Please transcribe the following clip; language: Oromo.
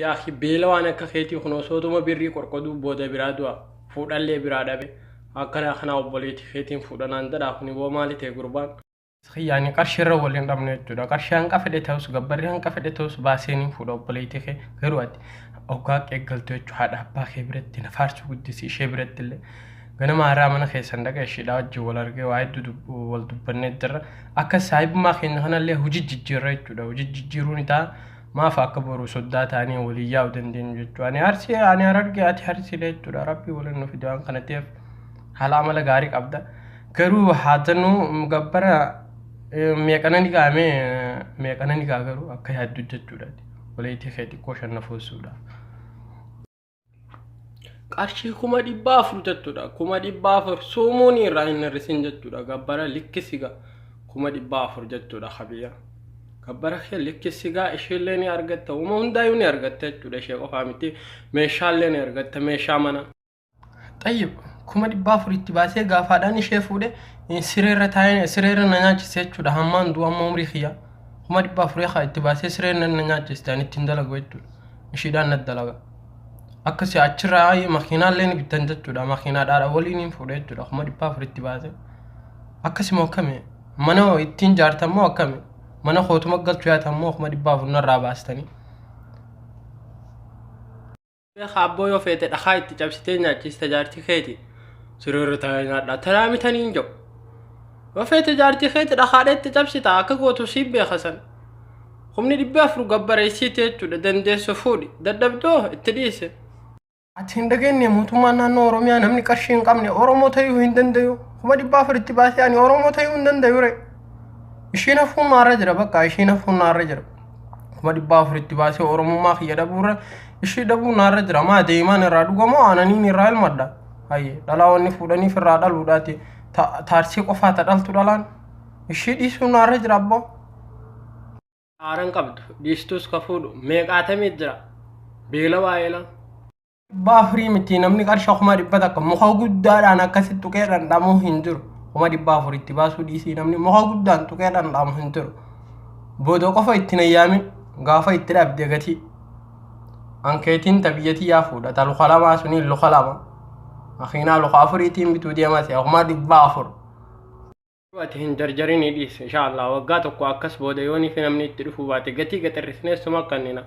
Yaa akhi, beela waan akka keetii kun osootuma birrii qorqoduu booda biraa du'a. Fuudhallee biraa dhabe. Akkana akkanaa obboleetii keetiin fuudha naan jedhaa kuni boo maali ta'e gurbaan. Kiyyaani qarshii irra wal hin dhabne jechuudha. Qarshii hanqa fedhe ta'us, gabbarri hanqa fedhe ta'us baasee niin fuudha obboleettii kee. Garuu ati hoggaa qeeggaltu jechuudha, haadha abbaa kee biratti na faarsuu guddisi, ishee biratti illee. Ganama har'aa mana keessan dhaqee ishiidhaa wajjin wal argee waa hedduu wal dubbannee jirra. Akka saahibummaa keenya kanallee hojii jijjiirra jechuudha. Hojii jijjiiruu ni ta'a. Maaf akka boru soddaa taanee waliin yaa'u dandeenyu jechuudha. Ani Arsii, ani Harargee, ati Arsiidha jechuudha. Rabbii waliin nu fide waan kana ta'eef haala amala gaarii qabda. Garuu haa jennu, gabbara meeqana ni gaame, meeqana ni gaa, garuu akka yaaddu jechuudha. Waliitii kee xiqqoo shannafoossuudha. Qarshii 400,000 jechuudha. 400,000 suumuun irraa hin hir'isin jechuudha. Gabbara likkisiga 400,000 jechuudha kabiyya. Gabbara kee likkisigaa, isheellee ni argatta. Uuma hundaayyuu ni argatta jechuudha. Ishee qofaa miti. Meeshaallee ni argatta. Meeshaa mana. Xayyib, 400,000 itti baasee gaafaadhaan ishee fuudhe sireerra taa'ee sireerra na nyaachise jechuudha. Hammaan du'u, amma umrii kiyya. 400,000 haa itti baasee sireerra na nyaachiste, ani ittiin dalagu jechuudha. Ishiidhaan na dalaga. Akkasii achirraa makiinaallee ni bittan jechuudha. Makiinaa dhaadha waliin hin fuudhe jechuudha. 400,000 itti baasee. Akkasuma akkami? Mana ittiin jaartan moo akkami? Mana kootuma galchuu yaatan moo 400,000 narraa baastanii? Abboo, yoo feete dhakaa itti cabsitee nyaachista jaartii keeti. Sireerra taa'ee nyaadhaa. Talaa mitanii hin jiru. Yoo feete jaartii keeti dhakaadha itti cabsita, akka gootu siif beeka san. 400,000 gabbara isiiti jechuudha. Dandeessu fuudhi. Dadhabdoo itti dhiise. Ati hin dhageenye, mootummaan naannoo Oromiyaa namni qarshii hin qabne Oromoo ta'uu hin dandayu. 400,000 itti baasee ani Oromoo ta'uu hin dandayu re. Ishiin hafuun naarra jira, bakka ishiin hafuun naarra jira. 400,000 itti baasee Oromummaa kiyya dhabuurra ishii dhabuu naarra jira. Maa deemaan irraa dhugamoo aananiin irraa ilmadha. Hayyee, dhalaa wanni fuudhaniif irraa dhaluudhaati. Taarsii qofaa ta dhaltu dhalaan. Ishii dhiisuun naarra jira abboo. Aaran qabdu dhiistus ka fuudhu meeqaatamii jira. Beela waa'eela. 400 miti, namni qarshii 100,000 muka guddaadhaan akkasitti tuqee dhandhamuu hin jiru. 400,000 itti baasuu dhiisii, namni muka guddaan tuqee dhandhamu hin jiru. Booda qofa itti hin ayyaamin, gaafa itti dhabde gatii. Ankeetiin ta biyyatii yaa fuudha, ta luka lamaa suniin luka lama. Makiinaa luka afuriitiin bituu deemaa si'a 400,000. Ati hin jarjarinii dhiisi, insha Allah waggaa tokko akkas booda yoonii fi namni itti dhufuu baate gatii gaxirrisnee suma kannina.